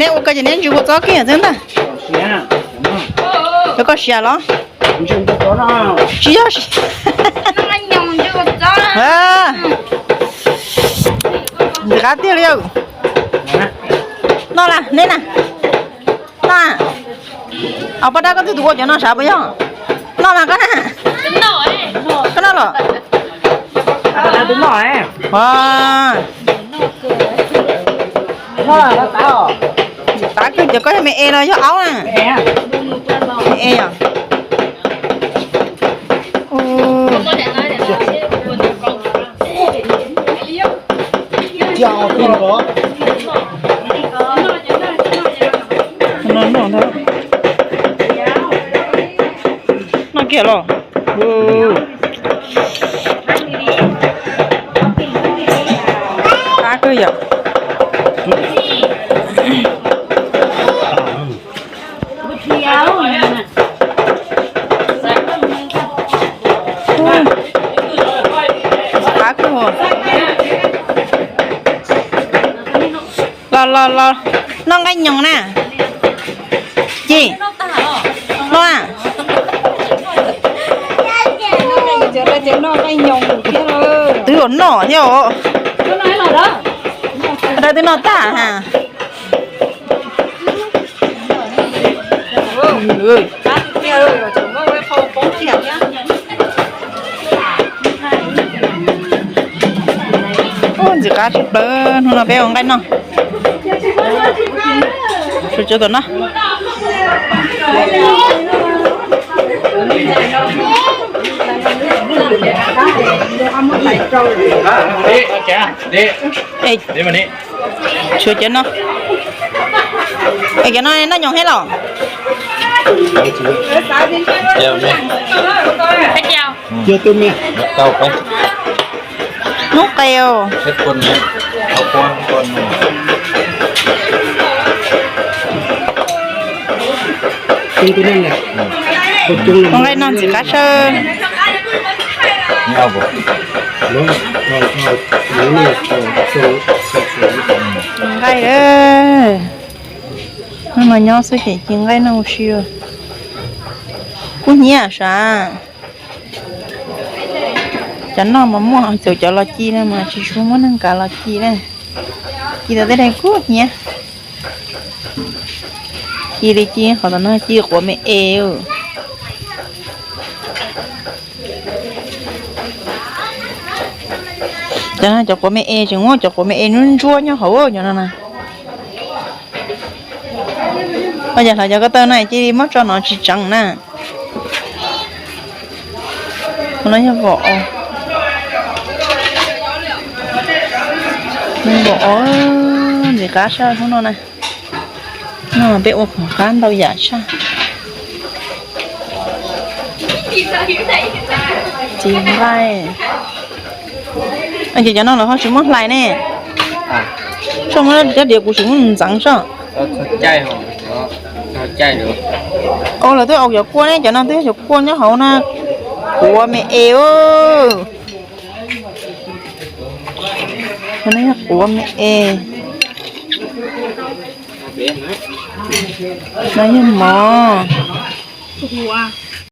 Neb ua ko ces neb ntsis kua txob kiag xwb ntag. Cov koj siav los? Tsis yog siav. Ntxim qab tiag li. Noj las neb na. Noj. Au, poj dab koj twb tus ua cov no sav puas yog? Noj mas koj na. Koj noj los? Qab kawg, cov koj yog me es los yog aub na? Me es yom. Noj kiag los? Qab kawg yom. Qab kawg. Los los los, noj nqaij nyoos na. Ci, noj. Twb yuav noj thiab os. Dab twb noj tag ha. Ntxim qab tshaj plaws, hnub no peb ua nqaij noj. Sawv tsev tom no. Tshuav cov no. Es cov no noj nyoos thiab los? Hnub qes. Ua nqaij noj ntxim qab tshaj. Nqaij, hnub no nyob xwb ces ci nqaij noj ua si. Kub hnyiab sav. Cov noj mas muaj txawm cov los ci na mas tsis tshua muaj neeg kav los ci na. Ci tau tej daim kub hnyiab. Ci li ci qhov tom no ci quav me es. Cov no cov quav me es tseem muab cov quav me es ntsuab ntsuab nyob hauv cov no na. Ua cas hlawv cov ko taw na cia li muab tso no tsis tseev na. Hnub no yog vom os. Vom os, ntxim qab tshaj hnub no na. No peb ua khoom qab ntau yam tshaj. Txiv nqaij. Ces cov no los ho tsis muab hlais ne. Soj muab cov diav kuv tsis muab ntxeev soj. Ua los twb au cov kua ne, cov no twb yog cov kua nyob hauv na. Quav me es. Cov no yog quav me es. No yog mov.